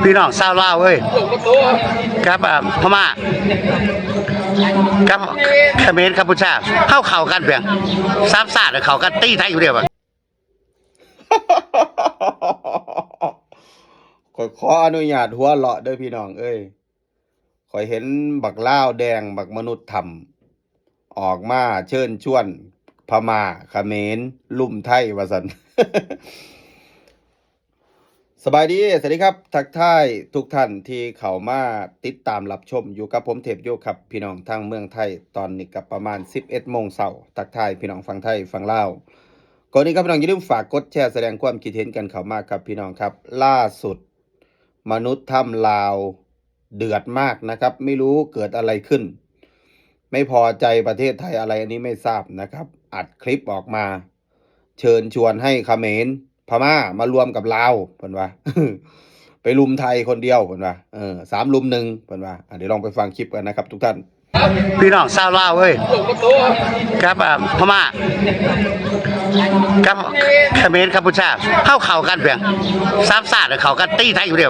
ພີ່ນ້ອງຊາວລາວເອີຍ ກັບ ອ່າ ພະມ້າ ກັບຂະເໝນ ກຳປູເຈຍ ເຮົາເຂົ້າກັນເພຍງ ສາມຊາດເຂົ້າກັນຕີໄທຢູ່ເດ້. ຂ້ອຍຂໍອະນຸຍາດຫົວເລາະເດີ້ພີ່ນ້ອງເອີຍ. ຂ້ອຍເຫັນບັກລາວແດງ ບັກມະນຸດຖ້ຳ ອອກມາເຊີນຊວນພະມ້າ ຂະເໝນ ລຸມໄທວ່າຊັ້ນ. ສະບາຍດີ ສະຫວັດດີຄັບ ທັກທາຍທຸກທ່ານທີ່ເຂົ້າມາຕິດຕາມຮັບຊົມ ຢູ່ກັບຜົມເທບໂຍຄັບ ພີ່ນ້ອງທາງເມືອງໄທ. ຕອນນີ້ກໍປະມານສິບເອັດໂມງເຊົ້າ ທັກທາຍພີ່ນ້ອງຝັ່ງໄທຝັ່ງລາວ. ກ່ອນອື່ນຄັບພີ່ນ້ອງ ຢ່າລືມຝາກກົດແຊ ສະແດງຄວາມຄິດເຫັນກັນເຂົ້າມາຄັບ ພີ່ນ້ອງຄັບ. ລ່າສຸດ ມະນຸດຖ້ຳລາວເດືອດມາກນະຄັບ ໄມ່ຮູ້ເກີດອະໄລຂຶ້ນ ໄມ່ພໍໃຈປະເທດໄທອະໄລ ອັນນີ້ໄມ່ຊາບນະຄັບ ອັດຄລິບອອກມາ ເຊີນຊວນໃຫ້ຂະເໝນ ພະມ້າມາລວມກັບລາວ ເພິ່ນວ່າ ໄປລຸມໄທຄົນດຽວ ເພິ່ນວ່າ ເອີ ສາມລຸມໜຶ່ງ ເພິ່ນວ່າ. ອາ ດຽວລອງໄປຟັງຄລິບກັນນະຄັບທຸກທ່ານ. ພີ່ນ້ອງຊາວລາວເອີຍ ກັບ ອ່າ ພະມ້າ ກັບຂະເໝນ ກຳປູເຈຍ ເຮົາເຂົ້າກັນເພຍງ ສາມຊາດເຂົ້າກັນຕີໄທຢູ່ເດ້.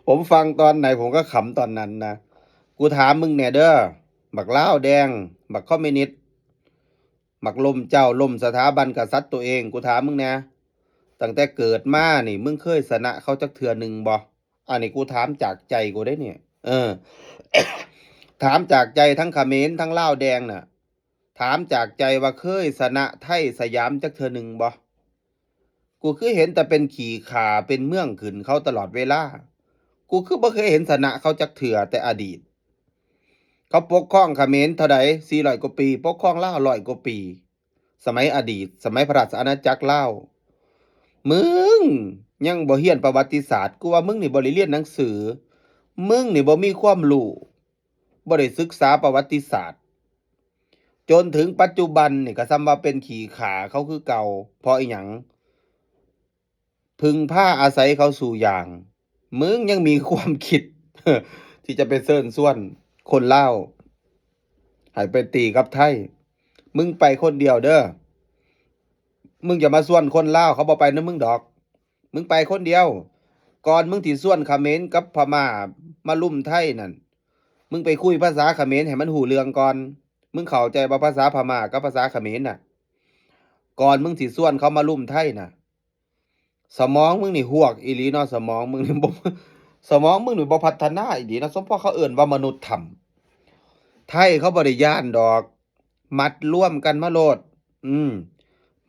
ຜົມຟັງຕອນໃດຜົມກໍຂຳຕອນນັ້ນນະ. ກູຖາມມຶງແດ່ເດີ ບັກລາວແດງ ບັກຄອມມິວນິດ ບັກລົ້ມເຈົ້າ ລົ້ມສະຖາບັນກະສັດໂຕເອງ ກູຖາມມຶງແດ່ ຕັ້ງແຕ່ເກີດມານີ້ ມຶງເຄີຍຊະນະເຂົາຈັກເທື່ອໜຶ່ງບໍ່? ອັນນີ້ກູຖາມຈາກໃຈກູເດ້ນີ້ ເອີ ຖາມຈາກໃຈ ທັງຂະເໝນ ທັງລາວແດງນະ ຖາມຈາກໃຈວ່າເຄີຍຊະນະໄທສະຫຍາມຈັກເທື່ອໜຶ່ງບໍ່? ກູຄືເຫັນແຕ່ເປັນຂີ້ຂ້າເປັນເມືອງຂຶ້ນເຂົາຕະຫຼອດເວລາ ກູຄືບໍ່ເຄີຍເຫັນຊະນະເຂົາຈັກເທື່ອແຕ່ອະດີດ. ເຂົາປົກຄອງຂະເໝນເທົ່າໃດ ສີ່ຮ້ອຍກວ່າປີ ປົກຄອງລາວຮ້ອຍກວ່າປີ ສະໄໝອະດີດ ສະໄໝພະລາຊະອານາຈັກລາວ. ມຶງຍັງບໍ່ຮຽນປະຫວັດຕິສາດ ກູວ່າມຶງນີ້ບໍ່ໄດ້ຮຽນໜັງສື ມຶງນີ້ບໍ່ມີຄວາມຮູ້ ບໍ່ໄດ້ສຶກສາປະຫວັດຕິສາດ ຈົນເຖິງປັດຈຸບັນນີ້ກໍສ່ຳວ່າເປັນຂີ້ຂ້າເຂົາຄືເກົ່າ. ເພາະອີ່ຫຍັງ? ເພິ່ງພາອາໄສເຂົາສູ່ຢ່າງ ມຶງຍັງມີຄວາມຄິດທີ່ຈະໄປເຊີນຊວນຄົນລາວໃຫ້ໄປຕີກັບໄທ. ມຶງໄປຄົນດຽວເດີ ມຶງຢ່າມາຊວນຄົນລາວ ເຂົາບໍ່ໄປນຳມຶງດອກ. ມຶງໄປຄົນດຽວ ກ່ອນມຶງຊິຊວນຂະເໝນກັບພະມ້າມາລຸມໄທນັ້ນ ມຶງໄປຄຸຍພາສາຂະເໝນໃຫ້ມັນຮູ້ເລື່ອງກ່ອນ. ມຶງເຂົ້າໃຈບໍ່ ພາສາພະມ້າກັບພາສາຂະເໝນນະ? ກ່ອນມຶງຊິຊວນເຂົາມາລຸມໄທນະ ສະໝອງມຶງນີ້ຫວກອີ່ຫຼີເນາະ ສະໝອງມຶງນີ້ບໍ່ ສະໝອງມຶງນີ້ບໍ່ພັດທະນາອີ່ຫຼີເນາະ. ສົມພໍເຂົາເອີ້ນວ່າມະນຸດຖ້ຳ ໄທເຂົາບໍ່ໄດ້ຢ້ານດອກ. ມັດລວມກັນມາໂລດ ອືມ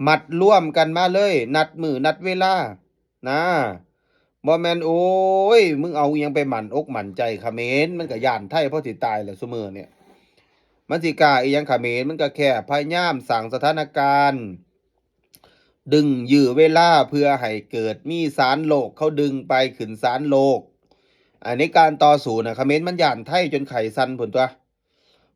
ມັດລວມກັນມາເລີຍ ນັດມື້ນັດເວລານະ. ບໍ່ແມ່ນ ໂອ້ຍ ມຶງເອົາອີ່ຫຍັງໄປໝັ້ນອົກໝັ້ນໃຈຂະເໝນ ມັນກໍຢ້ານໄທພໍຊິຕາຍແລ້ວຊຸມື້ນີ້. ມັນຊິກ້າອີ່ຫຍັງຂະເໝນ ມັນກໍແຄ່ພະຍາຍາມສ້າງສະຖານະການ ດຶງຢື້ເວລາເພື່ອໃຫ້ເກີດມີສານໂລກ ເຂົາດຶງໄປຂຶ້ນສານໂລກ. ອັນໃນການຕໍ່ສູ້ນະ ຂະເໝນມັນຢ້ານໄທຈົນໄຂ້ສັ່ນພຸ້ນຕົວະ.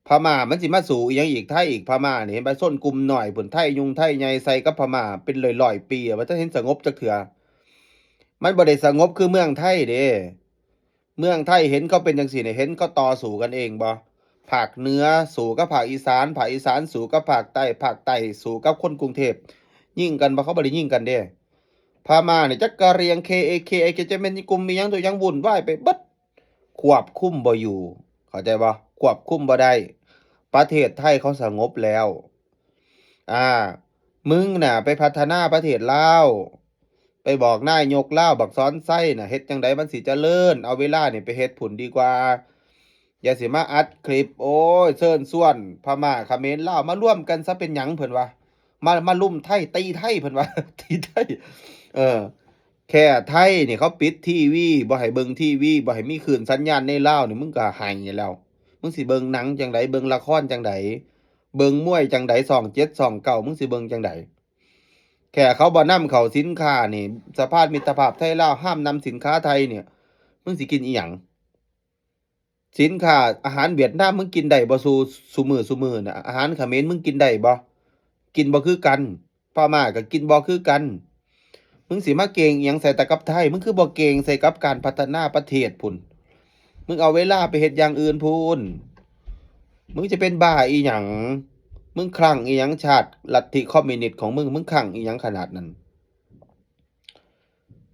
ພະມ້າມັນຊິມາສູ້ອີ່ຫຍັງອີກ ໄທອີກ ພະມ້ານີ້ ເຫັນບໍ່ ຊົນກຸ່ມນ້ອຍພຸ້ນ ໄທຍຸ່ງໄທໃຫຍ່ໃສ່ກັບພະມ້າເປັນຮ້ອຍໆປີ ບໍ່ທັນເຫັນສະຫງົບຈັກເທື່ອ. ມັນບໍ່ໄດ້ສະຫງົບຄືເມືອງໄທເດ້. ເມືອງໄທເຫັນເຂົາເປັນຈັ່ງຊີ້ນີ້ ເຫັນເຂົາຕໍ່ສູ້ກັນເອງບໍ່? ພາກເໜືອສູ້ກັບພາກອີສານ ພາກອີສານສູ້ກັບພາກໃຕ້ ພາກໃຕ້ສູ້ກັບຄົນກຸງເທບ ຍິງກັນບໍ່? ເຂົາບໍ່ໄດ້ຍິງກັນເດ້. ພະມ້ານີ້ຈັກກະເຣຍງ ເຄເອ ເຄເອ ຈະແມ່ນກຸ່ມອີ່ຫຍັງຕົວຫຍັງວຸ່ນວາຍໄປເບິດ ຄວບຄຸມບໍ່ຢູ່ ເຂົ້າໃຈບໍ່? ຄວບຄຸມບໍ່ໄດ້. ປະເທດໄທເຂົາສະຫງົບແລ້ວ. ອາ ມຶງນະໄປພັດທະນາປະເທດລາວ ໄປບອກນາຍົກລາວບັກສອນໄຊນະ ເຮັດຈັ່ງໃດມັນຊິຈະເລີນ ເອົາເວລານີ້ໄປເຮັດພຸ້ນດີກວ່າ. ຢ່າຊິມາອັດຄລິບ ໂອ້ຍ ເຊີນຊວນພະມ້າ ຂະເໝນ ລາວ ມາລວມກັນຊະເປັນຫຍັງ ເພິ່ນວ່າ ມາ ມາລຸມໄທ ຕີໄທ ເພິ່ນວ່າ ຕີໄທ. ເອີ ແຄ່ໄທນີ້ເຂົາປິດທີວີ ບໍ່ໃຫ້ເບິ່ງທີວີ ບໍ່ໃຫ້ມີຄື້ນສັນຍານໃນລາວນີ້ ມຶງກໍໄຫ້ແລ້ວ. ມຶງຊິເບິ່ງໜັງຈັ່ງໃດ ເບິ່ງລະຄອນຈັ່ງໃດ ເບິ່ງມວຍຈັ່ງໃດ ຊ່ອງເຈັດ ຊ່ອງເກົ້າ ມຶງຊິເບິ່ງຈັ່ງໃດ? ແຄ່ເຂົາບໍ່ນຳເຂົ້າສິນຄ້ານີ້ ສະພານມິດຕະພາບໄທລາວຫ້າມນຳສິນຄ້າໄທນີ້ ມຶງຊິກິນອີ່ຫຍັງ? ສິນຄ້າອາຫານຫວຽດນາມມຶງກິນໄດ້ບໍ່ ສູ່ ຊຸມື້ ຊຸມື້ນະ? ອາຫານຂະເໝນມຶງກິນໄດ້ບໍ່? ກິນບໍ່ຄືກັນ. ພະມ້າກໍກິນບໍ່ຄືກັນ. ມຶງຊິມາເກັ່ງອີ່ຫຍັງໃສ່ແຕ່ກັບໄທ? ມຶງຄືບໍ່ເກັ່ງໃສ່ກັບການພັດທະນາປະເທດພຸ້ນ? ມຶງເອົາເວລາໄປເຮັດຢ່າງອື່ນພຸ້ນ. ມຶງຈະເປັນບ້າອີ່ຫຍັງ? ມຶງຄັ້ງອີ່ຫຍັງ ຊາດລັດທິຄອມມິວນິດຂອງມຶງ ມຶງຄັ້ງອີ່ຫຍັງຂະໜາດນັ້ນ?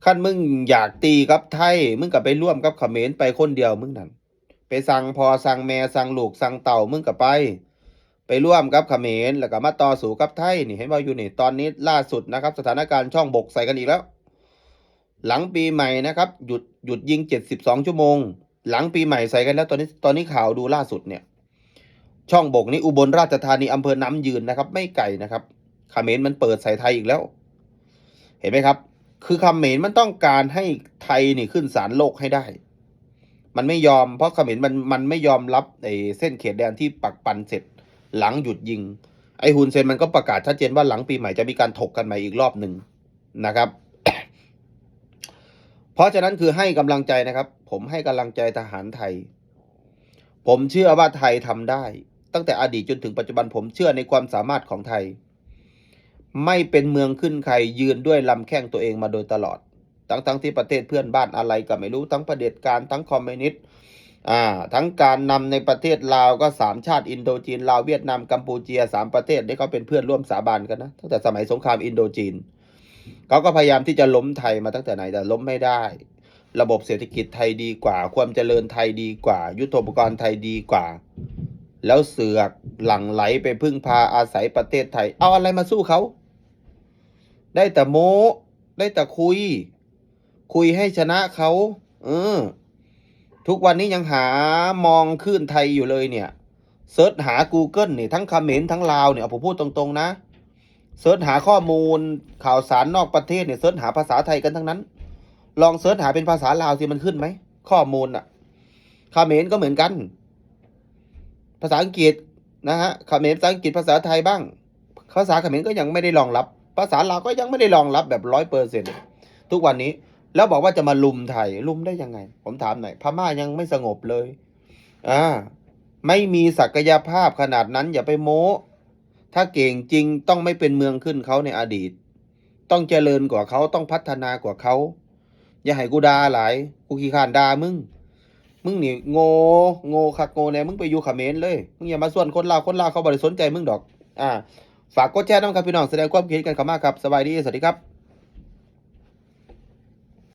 ຄັນມຶງຢາກຕີກັບໄທ ມຶງກໍໄປຮ່ວມກັບຂະເໝນໄປຄົນດຽວມຶງນັ້ນ ໄປສັ່ງພໍ່ສັ່ງແມ່ ສັ່ງລູກສັ່ງເຕົ້າ ມຶງກໍໄປ ໄປຮ່ວມກັບຂະເໝນ ແລ້ວກໍມາຕໍ່ສູ້ກັບໄທ. ນີ້ ເຫັນບໍ່ຢູ່ນີ້ ຕອນນີ້ລ່າສຸດນະຄັບ ສະຖານະການຊ່ອງບົກໃສ່ກັນອີກແລ້ວ. ຫຼັງປີໃໝ່ນະຄັບ ຢຸດ ຢຸດຍິງເຈັດສິບສອງຊົ່ວໂມງ ຫຼັງປີໃໝ່ໃສ່ກັນແລ້ວ. ຕອນນີ້ ຕອນນີ້ຂ່າວດູລ່າສຸດເນີ້ຍ ຊ່ອງບົກນີ້ ອຸບົນລາຊະທານີ ອຳເພີນ້ຳຢືນນະຄັບ ໄມ່ໄກນະຄັບ ຂະເໝນມັນເປີດໃສ່ໄທອີກແລ້ວ. ເຫັນໄໝຄັບ? ຄືຂະເໝນມັນຕ້ອງການໃຫ້ໄທນີ້ຂຶ້ນສານໂລກໃຫ້ໄດ້ ມັນໄມ່ຍອມ ເພາະຂະເໝນມັນ ມັນໄມ່ຍອມຮັບໄອ້ເສັ້ນເຂດແດນທີ່ປັກປັນເສັດ ຫຼັງຢຸດຍິງ. ໄອ້ຮຸນເຊັນມັນກໍປະກາດຊັດເຈນວ່າ ຫຼັງປີໃໝ່ຈະມີການຖົກກັນໃໝ່ອີກລອບໜຶ່ງນະຄັບ. ເພາະສະນັ້ນຄືໃຫ້ກຳລັງໃຈນະຄັບ ຜົມໃຫ້ກຳລັງໃຈທະຫານໄທ. ຜົມເຊື່ອວ່າໄທທຳໄດ້ ຕັ້ງແຕ່ອະດີດຈົນເຖິງປັດຈຸບັນ ຜົມເຊື່ອໃນຄວາມສາມາດຂອງໄທ. ໄມ່ເປັນເມືອງຂຶ້ນໃຄ ຢືນດ້ວຍລຳແຂ້ງຕົວເອງມາໂດຍຕະຫຼອດ ທັງໆທີ່ປະເທດເພື່ອນບ້ານອະໄລກໍໄມ່ຮູ້ ທັງຜະເດັດການ ທັງຄອມມິວນິດ ອ່າ ທັງການນຳໃນປະເທດລາວກໍສາມຊາດ ອິນໂດຈີນ ລາວ ຫວຽດນາມ ກຳປູເຈຍ ສາມປະເທດນີ້ ເຂົາເປັນເພື່ອນຮ່ວມສາບານກັນນະ ຕັ້ງແຕ່ສະໄໝສົງຄາມອິນໂດຈີນ. ເຂົາກໍພະຍາຍາມທີ່ຈະລົ້ມໄທມາຕັ້ງແຕ່ໃນ ແຕ່ລົ້ມໄມ່ໄດ້. ລະບົບເສດຖະກິດໄທດີກວ່າ ຄວາມຈະເລີນໄທດີກວ່າ ຍຸດໂທປະກອນໄທດີກວ່າ ແລ້ວເສືອກຫຼັ່ງໄຫຼໄປເພິ່ງພາອາໄສປະເທດໄທ. ເອົາອະໄລມາສູ້ເຂົາ? ໄດ້ແຕ່ໂມ້ ໄດ້ແຕ່ຄຸຍ ຄຸຍໃຫ້ຊະນະເຂົາ. ເອີ ທຸກວັນນີ້ຍັງຫາມອງຄື້ນໄທຢູ່ເລີຍເນີ້ຍ. ເສີດຫາກູເກີນນີ້ ທັງຂະເໝນ ທັງລາວນີ້ ເອົາ ຜົມພູດຕົງໆນະ ເສີດຫາຂໍ້ມູນຂ່າວສານນອກປະເທດນີ້ ເສີດຫາພາສາໄທກັນທັງນັ້ນ. ລອງເສີດຫາເປັນພາສາລາວຊິ ມັນຂຶ້ນໄໝ ຂໍ້ມູນນະ? ຂະເໝນກໍເໝືອນກັນ ພາສາອັງກິດນະຮະ ຂະເໝນພາສາອັງກິດ ພາສາໄທບ້າງ ພາສາຂະເໝນກໍຍັງໄມ່ໄດ້ລອງຮັບ ພາສາລາວກໍຍັງໄມ່ໄດ້ລອງຮັບແບບຮ້ອຍເປີເຊັນ ທຸກວັນນີ້. ແລ້ວບອກວ່າຈະມາລຸມໄທ ລຸມໄດ້ຍັງໄງ? ຜົມຖາມໜ້ອຍ ພະມ້າຍັງໄມ່ສະຫງົບເລີຍ. ອາ ໄມ່ມີສັກກະຍະພາບຂະໜາດນັ້ນ ຢ່າໄປໂມ້. ຖ້າເກັ່ງຈິງຕ້ອງໄມ່ເປັນເມືອງຂຶ້ນເຂົາໃນອະດີດ ຕ້ອງຈະເລີນກວ່າເຂົາ ຕ້ອງພັດທະນາກວ່າເຂົາ. ຢ່າໃຫ້ກູດ່າຫຼາຍ ກູຂີ້ຄ້ານດ່າມຶງ. ມຶງນີ້ໂງ່ ໂງ່ຄັກໂງ່ແນ່ ມຶງໄປຢູ່ຂະເໝນເລີຍ ມຶງຢ່າມາຊວນຄົນລາວ ຄົນລາວເຂົາບໍ່ໄດ້ສົນໃຈມຶງດອກ. ອາ ຝາກກົດແຊນຳຄັບພີ່ນ້ອງ ສະແດງຄວາມຄິດເຫັນກັນເຂົ້າມາຄັບ. ສະບາຍດີ ສະຫວັດດີຄັບ.